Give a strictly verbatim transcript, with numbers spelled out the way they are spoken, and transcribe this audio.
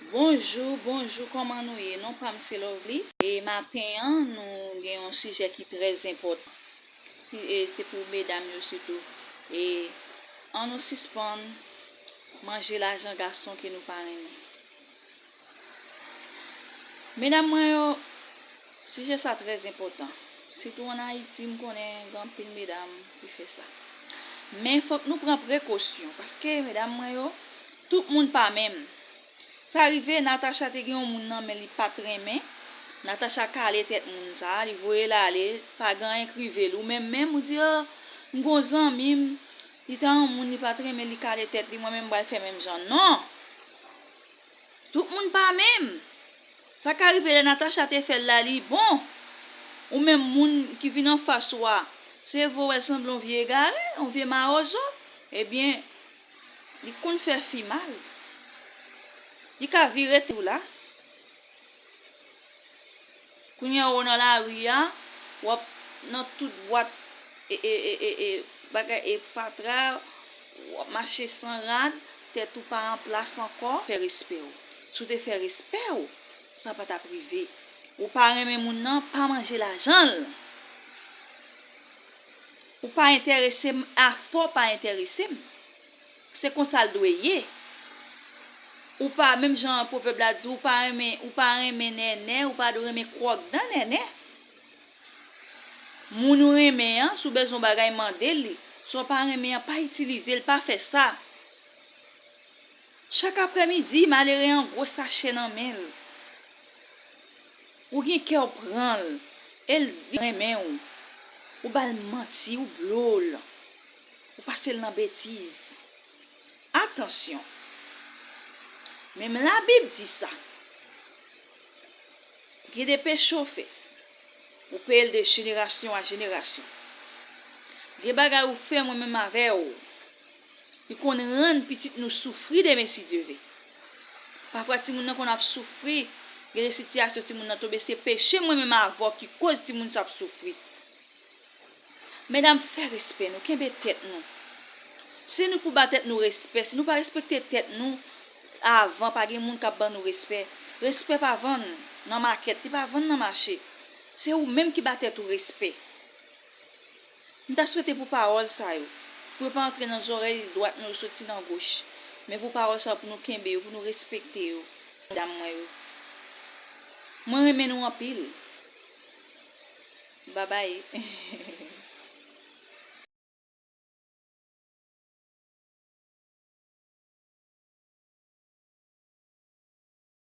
Bonjou, bonjou, kòman nou ye? Non pa m se Lovely. E maten an, nou gen yon sijè ki trè enpòtan. Si, e se pou medam yo sitou. E ann nou sispann manje lajan gason ke nou pa renmen. Medam mwen yo, sijè sa trè enpòtan. Sitou ann Ayiti, m konnen gen anpil medam ki fè sa. Men fòk nou pran prekosyon, paske medam mwen yo, tout moun pa menm. Sa rive, Natacha te gen yon moun nan men li pa t renmen. Natacha kale tèt moun sa, li voye l ale, pa gen anyen k rive l. Ou menm menm, ou di, "Oh, m gen yon zanmi m, li ta yon moun, li pa t renmen, li kale tèt li, mwen menm m pral fè menm jan." Non! Tout moun pa menm. Sa ka rive lè Natacha te fè l la, li bon. Ou menm moun ki vin anfas ou a, se vre w wè l sanble yon vye egare, yon vye mawozo, ebyen, li konn fè fi mal. Li ka vire tèt ou la. Kounye a ou nan lari a, w ap nan tout bwat e, e, e, e, e, bagay e fatra, w ap mache san rad, tèt ou pa an plas ankò, fè respè w. Si w te fè respè w, sa pa t ap rive. Ou pa renmen moun nan, pa manje lajan l. Ou pa enterese m, afè w pa enterese m. Se konsa l dwe ye. Ou pa, menm jan pwovèb la di, ou pa renmen, ou pa renmen nènè, ou pa dwe renmen kwòkdan nènè. Moun ou renmen an, si w bezwen yon bagay, mande l li. Si w pa renmen an, pa itilize l, pa fè sa. Chak aprèmidi, malere an gwo sachè nan men l. Ou gen kè w pran l, e l renmen w. Ou ba l manti, ou blo l. Ou pase l nan betiz. Atansyon! Menm Labib di sa. Gen de peche w fè, ou peye l de jenerasyon a jenerasyon. Gen bagay ou fè mwen menm avè w, ki konn rann pitit nou soufri demen si Dye ve. Pafwa timoun nan konn ap soufri, gen de sitiyasyon timoun nan tonbe, se peche mwen menm avè w ki koz timoun sa ap soufri. Medam, fè respè nou, kenbe tèt nou. Se nou pou ba tèt nou respè. Si nou pa respekte tèt nou, avan, pa gen moun k ap ban nou respè. Respè pa vann nan makèt, li pa vann nan mache. Se ou menm ki ba tèt ou respè. M ta swete pou pawòl sa yo, pou yo pa antre nan zòrèy dwat nou, yo soti nan goch. Men pou pawòl sa yo, pou nou kenbe yo, pou nou respekte yo, medam mwen yo. Mwen renmen nou anpil. Babay.